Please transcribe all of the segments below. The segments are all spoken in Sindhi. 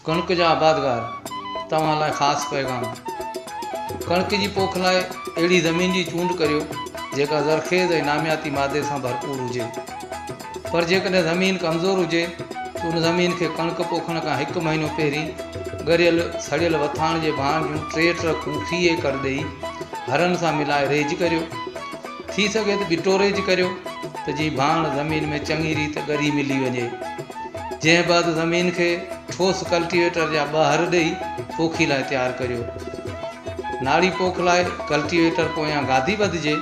ڪڻڪ جا آبادگار، توهان لاء خاص پيغام. ڪڻڪ جي پوک لاء اهڙي زمين جي چونڊ ڪريو جيڪا زرخيز ۽ نامياتي مادي سان ڀرپور هجي. پر جيڪڏهن زمين ڪمزور هجي ته ان زمين کي ڪڻڪ پوکڻ کان هڪ مهينو پهرين ڳريل سڙيل وٿاڻ جي ڀاڻ جون ٽي ٽرڪون في ايڪڙ ڏئي هرن سان ملائي ريج ڪريو. ٿي سگهي ته ٻٽو ريج ڪريو ته جيئن ڀاڻ زمين ۾ چڱي ريت ڳري ملي وڃي. جنهن بعد زمين کي ٺوس ڪلٽيويٽر جا ٻه هر ڏئي پوکي لاء تيار ڪريو. ناڙي پوک لاء ڪلٽيويٽر پويان گادي ٻڌجي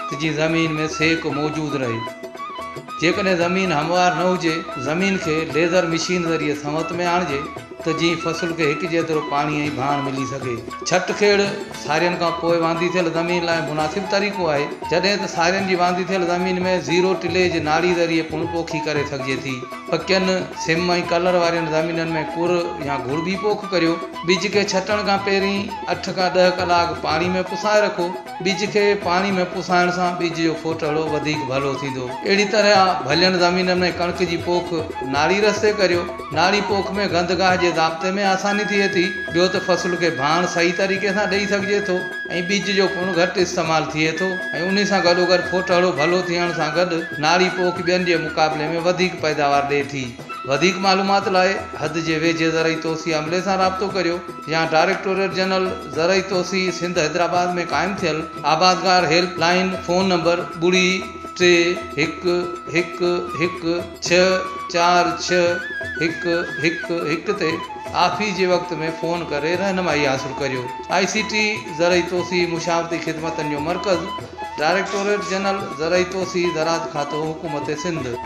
ته جيئن زمين ۾ سيڪ موجود رهي. جيڪڏهن زمين هموار نه هجي زمين کي ليزر مشين ذريعي سنوت ۾ آڻجي ته جيئن فصل کي هڪجيترو پاڻي ۽ ڀاڻ ملي سگهي. ڇٽ کيڙ سارين کان پوء واندي ٿيل زمين لاء مناسب طريقو آهي، جڏهن ته سارين جي واندي ٿيل زمين ۾ زيرو ٽليج ناڙي ذريعي پڻ پوکي ڪري سگهجي ٿي. پڪين، سم ۽ ڪلر وارين زمينن ۾ ڪر يا گهڙٻي پوک ڪريو. ٻج کي ڇٽڻ کان پهرين اٺ کان ڏهه ڪلاڪ پاڻي ۾ پسائي رکو. ٻج کي پاڻي ۾ پسائڻ سان ٻج جو ڦوٽهڙو وڌيڪ ڀلو ٿيندو. اهڙي طرح ڀلين زمينن ۾ ڪڻڪ جي پوک ناڙي رستي ڪريو. ناڙي پوک ۾ گند گاهه جي ضابطي ۾ آساني ٿئي ٿي. ٻيو ته فصل کي ڀاڻ صحيح طريقي سان ڏئي سگهجي ٿو ۽ ٻج جو پڻ گهٽ استعمال ٿئي ٿو ۽ انهي سان گڏوگڏ ڦوٽهڙو ڀلو ٿيڻ سان گڏ ناڙي پوک ٻين جي مقابلي ۾ وڌيڪ پيداوار ڏئي ٿي. وڌيڪ معلومات لاء حد جي ويجهي زرعي توسيع عملي سان رابطو ڪريو يا ڊائريڪٽوريٽ جنرل زرعي توسيع سنڌ حيدرآباد ۾ قائم ٿيل آبادگار هيلپ لائين فون نمبر ٻڙي ٽي هڪ هڪ هڪ ڇهه چار ڇهه هڪ هڪ هڪ تي آفيس جي وقت ۾ فون ڪري رهنمائي حاصل ڪريو. آء سي ٽي زرعي توسيع مشاورتي خدمتن جو مرڪز، ڊائريڪٽوريٽ جنرل زرعي توسيع زراعت کاتو حڪومت سنڌ.